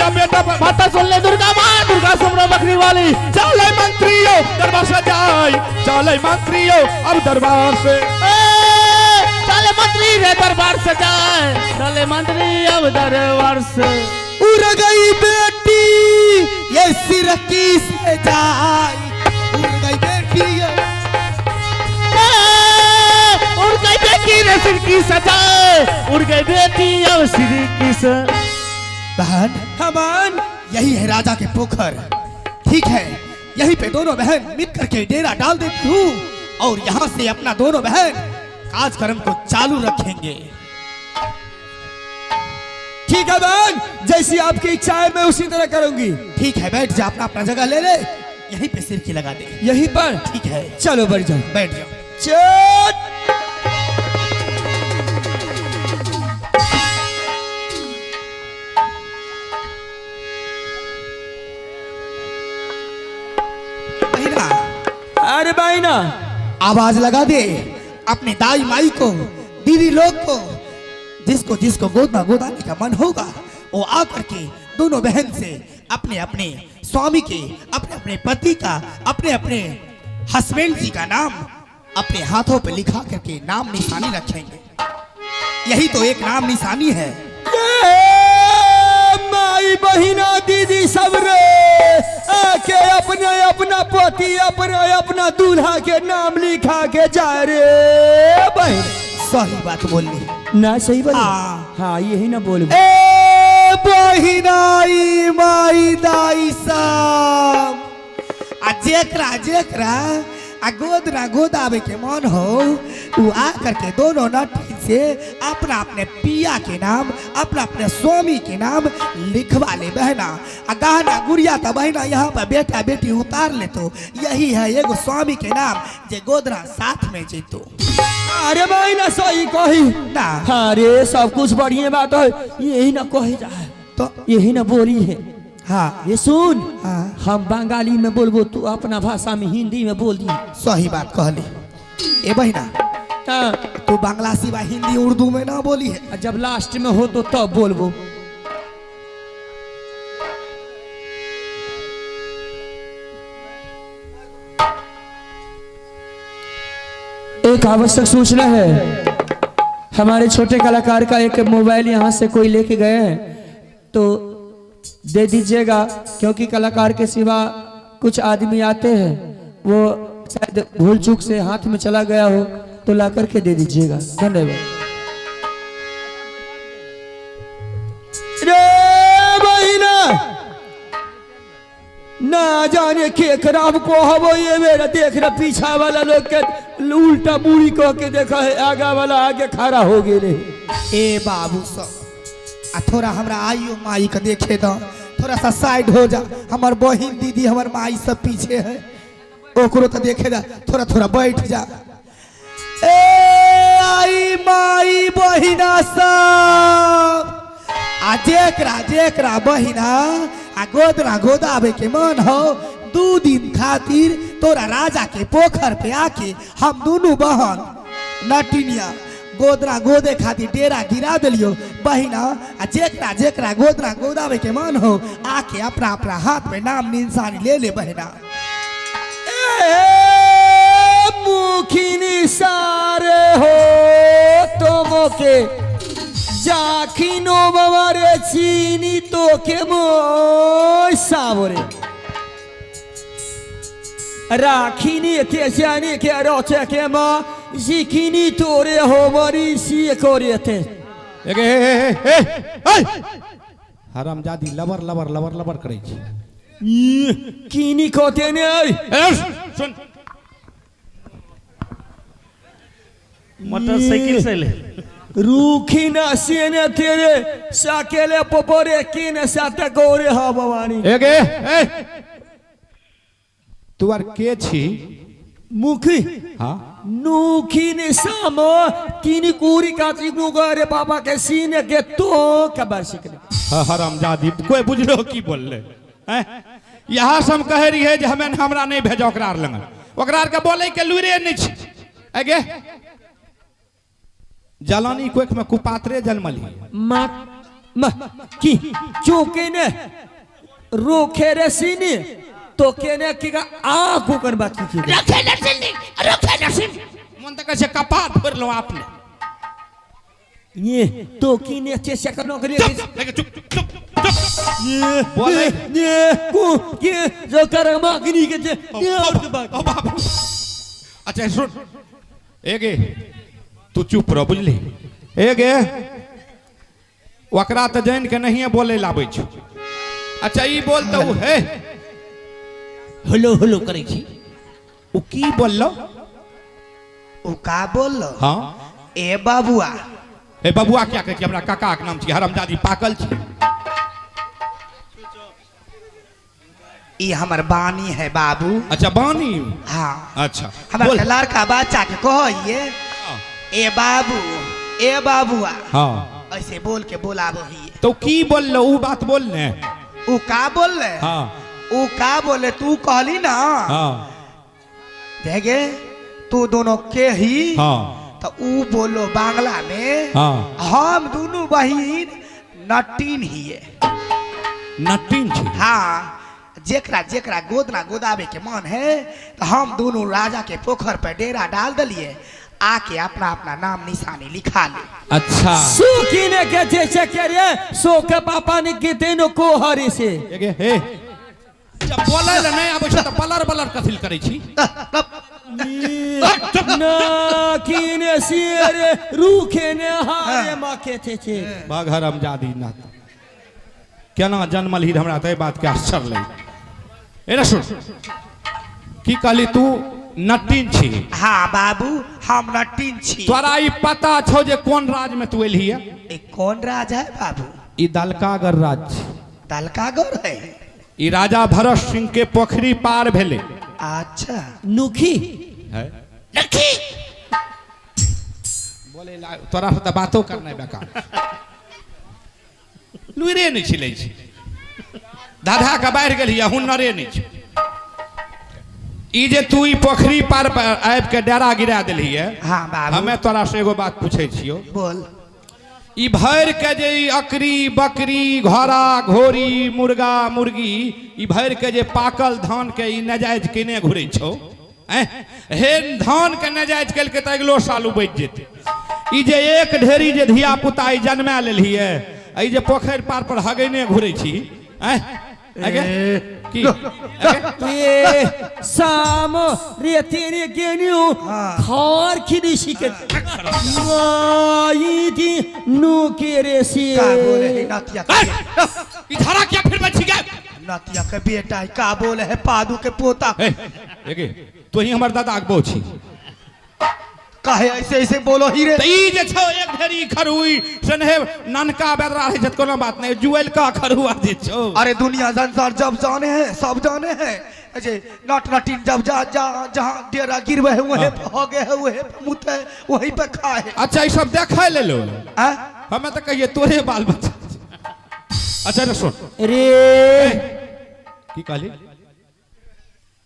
दिया बेटा माता सुन ले दुर्गा माँ, दुर्गा सुमरो बकरी वाली। चले मंत्रियों दरबार से जाए, चले मंत्रियों अब दरबार से। ए, चले मंत्री रे दरबार से जाए, चले मंत्री अब दरबार से। उड़ गई बेटी ये सिर की से जाए, उड़ गई बेटी ये। ए, उड़ गई बेटी रे सिर की सजाए, उड़ गई बेटी अब सिर की से। बहन हमान यही है राजा के पोखर। ठीक है, यहीं पे दोनों बहन मिल करके डेरा डाल देती हूँ और यहाँ से अपना दोनों बहन कार्यक्रम को चालू रखेंगे। ठीक है बहन, जैसी आपकी इच्छा है मैं उसी तरह करूंगी। ठीक है, बैठ जा, अपना अपना जगह ले ले, यहीं पे सिर की लगा दे। यहीं पर? ठीक है, चलो बैठ जाओ। बैठ जाओ। चल। बहिना, अरे बहना, आवाज लगा दे अपने दाई माई को, दीदी लोग को, जिसको जिसको गोदना गोदाने का मन होगा वो आकर के दोनों बहन से अपने अपने स्वामी के, अपने अपने पति का, अपने अपने हस्बैंड जी का नाम अपने हाथों पे लिखा करके नाम निशानी रखेंगे। यही तो एक नाम निशानी है। ये माई बहिना दीदी सब रे आके अपने अपना पति, अपने अपना दूल्हा के नाम लिखा के जा रे बहन। सही बात बोल ली ना सही बोल? हाँ। हाँ, यही ना बोल। ए बहिनाई माई दाई सब आ जेकरा जेकरा आ गोद ना गोद आवे के मन हो उ आ करके दोनों नटी से अपना अपने पिया के नाम, अपना अपने स्वामी के नाम लिखवा ले बहना। आ गहना गुड़िया तो बहना यहाँ पर बेटा बेटी उतार ले, तो यही है एगो स्वामी के नाम जे गोदरा साथ में जीतो। अरे बहना सही कही ना। अरे सब कुछ बढ़िया बात है, यही ना कही जाए तो यही ना बोली है। हाँ ये सुन, हाँ। हम बंगाली में बोलबो, तू अपना भाषा में हिंदी में बोल दी। सही बात कहली ए बहना। हाँ। तू बांग्ला सिवा हिंदी उर्दू में ना बोली है। जब लास्ट में हो तो तब बोलबो। एक आवश्यक सूचना है, हमारे छोटे कलाकार का एक मोबाइल यहाँ से कोई लेके गए हैं तो दे दीजिएगा, क्योंकि कलाकार के सिवा कुछ आदमी आते हैं, वो शायद भूल चूक से हाथ में चला गया हो तो ला करके दे दीजिएगा। धन्यवाद। रे बहिना ना जाने के खराब को हवो ये मेरा देख रहा पीछा वाला लोग के उल्टा मुड़ी कह के देखा है, आगा वाला आगे खड़ा हो गए। ए बाबू सब आ थोड़ा हमरा आइयो माई के देखे दो, थोड़ा सा साइड हो जा, हमर बहिन दीदी हमर माई सब पीछे है, ओकरो तो देखे जा, थोड़ा थोड़ा बैठ जा। ए आई माई बहिना सब आ जेकरा जेकरा बहिना आ गोदना गोदावे के मन हो 2 दिन खातिर तोरा राजा के पोखर पे आके हम दोनों बहन नटिनिया गोदना गोदे खातिर डेरा गिरा दिलियो बहिना। आ जेकरा जेकरा गोदना गोदावे के मन हो आके अपना अपना हाथ में नाम निशानी ले ले बहिना। ए मुखिनी सारे हो তোমকে জাখিনো বাবারে চিনি তোকে মই সাবরে রাখিনি কে জানি কে রচে কে মা জিখিনি তোরে হোমরি সিয়ে করেতে। हरामजादी लबर लबर लबर लबर करै छै। किनी कते ने सुन, मोटरसाइकिल से ले रुखी ना सेने तेरे साकेले पोपरे किने साते गोरे हा भवानी। एगे ए तू आर के छी? मुखी हाँ नुखी ने साम किनी कुरी काची नुगरे बाबा के सीने के तो कबर सिकले। हरामजादी कोई बुझलो की बोलले? हैं यहाँ से हम कहे रहिए जे हमें हमरा नहीं भेजो ओकरा आर लगन, ओकरा आर के बोले के लुरे नहीं छै। एगे जलानी कोख में कुपात्रे जन्मली माँ म की चूके ने रोखे रे सीनी तो के ने की का आ कुकर बात की रखे नरसिंह रखे नरसिंह। मन तऽ कहै छै कपार फोड़ि लौ अपने। ये तो की ने चे से कर नौकरी। चुप चुप चुप चुप चुप बोले। ये को ये जो कर मागनी के जे ये और के बात। ओ बाप। अच्छा सुन, ए गे, तू चुप रह, बुझली? ए गे, ओकरा तऽ जानि के नहिए बोले लाबै छौ। अच्छा ई बोल तऽ उ हे हेलो हेलो करै छी। उ की बोललो? उ का बोललो? हाँ। ए बाबुआ। ए बबुआ क्या कहै छी? हमरा काका के नाम छी, हरामजादी पाकल छी। ई हमर बानी है बाबू। अच्छा बानी। हाँ। अच्छा हमर बोल। के लड़का बच्चा के कहिए ए बाबू, ए बाबुआ। हाँ। ऐसे बोल के बोलाबो ही। तो की बोललो उ बात बोल ने। उ का बोलले? हाँ। उ का बोले? तू कहली ना। हाँ। देखे तू दोनों के ही। हाँ। तो उ बोलो बांग्ला में। हाँ। हम दोनों बहिन नटीन हिए। नटीन छी। हाँ, जेकरा जेकरा गोदना गोदावे के मन है तो हम दोनों राजा के पोखर पर डेरा डाल दलिए, आके अपना अपना नाम निशानी लिखा ले। अच्छा। सो की ने के जैसे के रे सो के पापा ने के तेनो को हरे से। ए गे हे, जब बोलै लए नहि आबै छै तऽ बलर बलर कथी करै छी? ना की ने सिरे रूखे ने हारे माँ के थे छे। भाग हरामजादी नाथ, केना जन्मल ही हमरा तऽ एहि बात के आश्चर्य लागि। ए रे सुन, की कहली तू नटीन छी? हाँ बाबू, हम नटीन छी। तोरा ई पता छौ जे कोन राज में तू एलही है? ई कौन राज है बाबू? ई दलकागर राज छै। दलकागर है? ई राजा भरत सिंह के पोखरी पार भेलै। अच्छा। नुखी है नखी बोले ला, तोरा से तऽ बातो करनाइ बेकार, लुइरे नहि छिलै छै, दादा के बाढ़ि गेलही आ हुनरे नहि छै। ई जे तू ई पोखरी पार पर आबि के डेरा गिरा देलही है। हाँ बाबू। हमे तोरा से एगो बात पूछै छियौ। बोल। ई भरि के जे ई अकरी बकरी घोड़ा घोड़ी मुर्गा मुर्गी ई भरि के जे पाकल धान के ई नजायज केने घुरै छौ? हे धान के नजायज केलकै तऽ अगिलो साल उपजि जेतै। ई जे एक ढेरी जे धिया पुता ई जन्मा लेलही है, ई जे पोखरि पार पर हगैने घुरै छी, की ये साम रे तेरे गेनियो खार खिदी शिके आई दी नु के रे सी। का बोले है नतिया के? ई धारा क्या फिर बची गए? नतिया के बेटा है, का बोले है पादू के पोता? ए एगे तो ही हमर दादा के बहू छी। काहे ऐसे ऐसे बोलो ही रे? तऽ ई जे छौ एक ढेरी खरुई सनहे ननका बेदरा रहै छै तऽ कोनो बात नहि, जुएल का खरुआ जे छौ। अरे दुनिया संसार जब जाने है, सब जाने है। अजय नट नटिन जब जा जा जहाँ डेरा गिरवे है वहीं पे हगे है, वहीं पे मुते है, वहीं पे खाए है। अच्छा ई सब देखै ले लो। हाँ? हमें तऽ कहिए तोरे बाल बच्चा। अच्छा रे सुन। रे की कहली?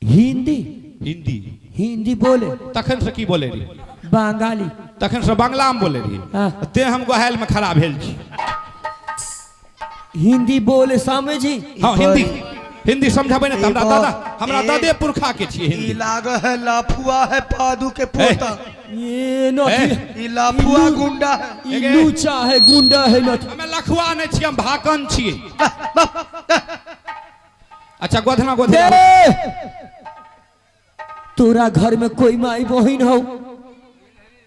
हिंदी। हिंदी। हिंदी बोले। तखन से की बोले रही? बंगाली। तखन से बांग्ला में बोले रही। हाँ। ते हम गोहाइल में खड़ा भेल छी। हिंदी बोले समझी? हाँ हिंदी, हिंदी समझाबै ने तऽ हमरा दादा, हमरा दादे पुरखा के छियै ई हिंदी। लाग है लाफुआ है पादू के पोता। ये नथी। ई लाफुआ गुंडा है। ई लूचा है गुंडा है नथी। हमे लखुआ नहि छियै, हम भाकन छियै। अच्छा गोधना गोधना। तोरा घर में कोई माई बहिन हो?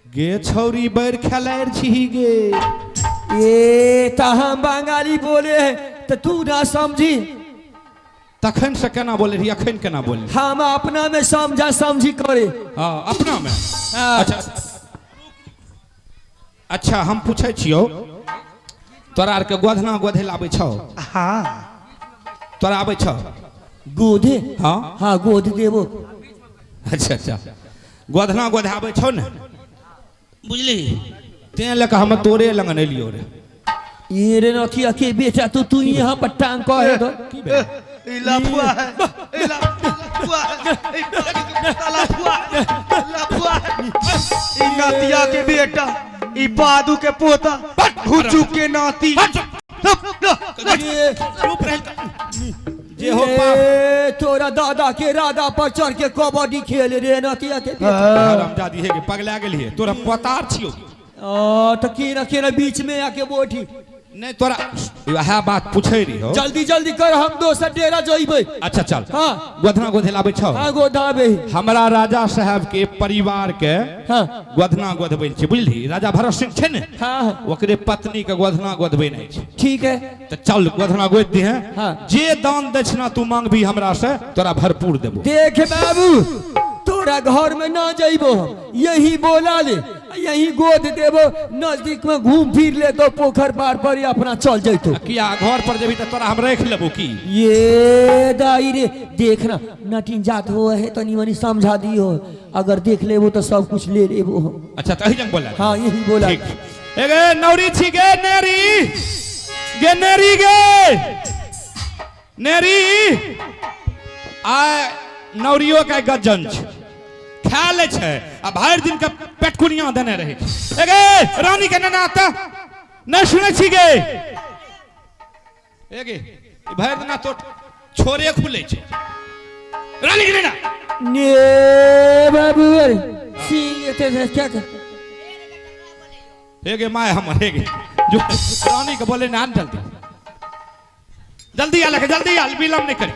गे छौरी बैर खेलार छी गे। ये ता हम बंगाली बोले है तो तू ना समझी। तखन से केना बोले रही, अखन केना बोले? हम अपना में समझा समझी करे। हाँ अपना में। हाँ। अच्छा अच्छा हम पूछै छियौ, तोरा आर के गोधना गोधे लाबै छौ? हाँ। तोरा आबै छौ? गोधे? हाँ। हाँ गोध देबो। अच्छा अच्छा गोधना गोधे आबै छौ ने? बुझली तें लऽ कऽ हम तोरे लग एलियौ रे। ये रे नथिया के बेटा तो तू यहाँ पर टांग कहे दो। की भेल? ई लाफुआ है, ई लाफुआ है, ई पादू के पोता लाफुआ है, लाफुआ है। ई नतिया के बेटा, ई पादू के पोता, घुचू के नाती। चुप रह जे हो पाप ए, तोरा दादा के राधा पर चढ़ के कबड्डी खेल रे नतिया के बेटा। हरामजादी हे गे पगला गेलिए तोरा पतार छियो। ओ तो केना केना बीच में आके बैठी। नहीं तोरा वएह बात पूछे रही हो। जल्दी जल्दी कर, हम दोसर डेरा जइबै। अच्छा चल। हाँ। गोधना गोधेलाबै छौ? हाँ गोधाबे। हमरा राजा साहब के परिवार के हाँ। गोधना गोधबै छै, बुझली? राजा भरत सिंह छै ने, हाँ। ओकरे पत्नी के गोधना गोधबै नहि छै। ठीक है। तो चल गोधना गोध दिहे। हाँ। जे दान दक्षिणा तू मांगबी हमरा से तोरा भरपूर देबो। देख बाबू, तोरा घर में ना जइबो हम, यही बोला ले, यही गोद देबो, नजदीक में घूम फिर ले तो पोखर पार पर ही अपना चल जइतो। किया घर पर जेबी तो तोरा हम रख लेबो की? ये दाई रे, देखना नटिन जात हो है तनी मनी समझा दियो, अगर देख लेबो तो सब कुछ ले लेबो हम। अच्छा तो यही जंग बोला। हाँ यही बोला। ठीक। ए गे नौरी छी गे नेरी, गे नेरी गे नेरी, आ नौरियो के गजन छै, खा ले छै आ भरि दिन के पेटकुनिया देने रहे छै। ए गे रानी के नैना त नहीं सुनै छी गे। ए गे ई भरि दिना तो छोरे खुले छै। रानी के नैना ने बाबू अरे सिंह एते से क्या कर? हे गे my हमर, हे गे जो रानी के बोले ना जल्दी जल्दी आल, जल्दी आल, विलम्ब नहीं करी,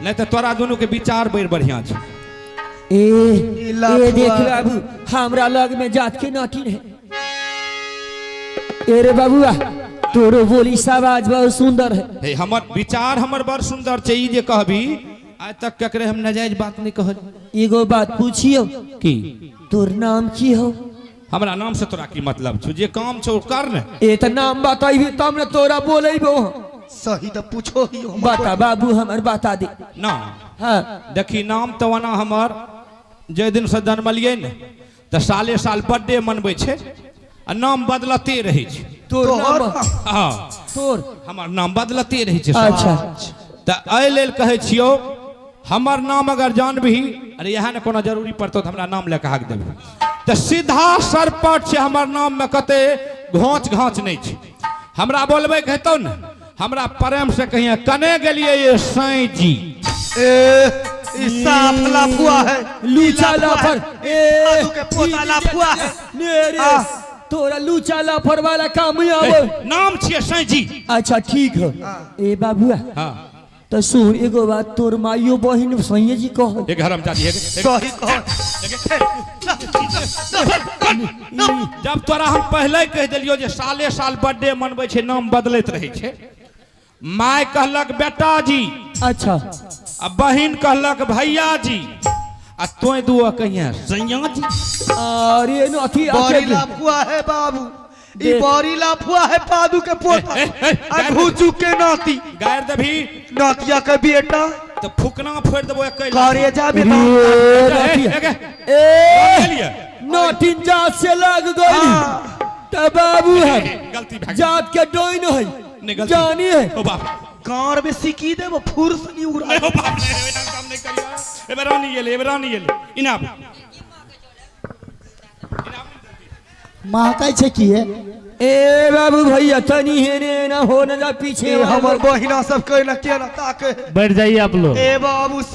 नहीं तो तोरा दोनों के विचार बड़ बढ़िया छै। ए ए देख बाबू, हमरा लग में जात के नाटिन है। ए रे बाबूआ, तोरो बोली आवाज बहुत सुंदर है। हे हमर विचार हमर बड़ सुंदर छै, ई जे कहबी आज तक ककरे हम नाजायज बात नहीं कहल। एगो बात पूछियो की? तोर नाम की हो? हमरा नाम से तोरा की मतलब छौ? जे काम छौ कर ने। ए त नाम बताइबी तब ने तोरा बोलेबो। सही तो पूछो ही हमर। बता बाबू, हमर बता दे ना। हाँ। देखी नाम तो ओना हमर जे दिन से जन्मलियै ने त साले साल बर्थडे मनबै छै आ नाम बदलते रहै छै। तोर नाम? हाँ। तोर? हमर नाम बदलते रहै छै। अच्छा। त एहि लेल कहै छियौ, हमर नाम अगर जानबही, अरे इएह ने कोनो जरूरी पड़तौ त हमरा नाम लए कऽ हाक देबही, त सीधा सरपट छै हमर नाम में, कते घोंच घाँच नहि छै। हमरा बोलबै के हेतौ ने, हमरा प्रेम से कहिए कने गेलिए ये साईं जी। ए ई साफ लाफुआ है, लूचा लाफर, ए दादू के पोता लाफुआ है। ने रे तोरा लूचा लाफर वाला काम ही आवे। नाम छियै साईं जी। अच्छा ठीक है। ए बाबुआ, हाँ। तो सुन एगो बात, तोर माइयो बहिन सैये जी कह। एक हरामजादी है। सही कह। जब तोरा हम पहले कह देलियो जे साले साल बर्थडे मनबै छै, नाम बदलैत रहै छै। My कहलक बेटा जी। अच्छा। आ बहिन कहलक भैया जी, आ तोय दुआ कहिया सैया जी। अरे नथी बड़ी लाफुआ है बाबू, ई बड़ी लाफुआ है पादू के पोता, आ घुचू के नाती। गायर देबही नातिया के बेटा तो फुकना फोड़ देबो एकै। करेजा बेटा। ए नथिन जात से लग गई त बाबू है गलती भए जात के डोइन है, जानी है। ओ बाप कान में सिकी देबो फुर्स नहीं उड़ा। ओ बाप रे, एना काम नहीं करियो। ए रानी गेले, ए रानी गेले, इना महकै छै की? ए बाबू भैया तनी हेने ना हो न जा पीछे हमर बहिना सब केना केना ताके। बैठ जाइए आप लोग। ए बाबू।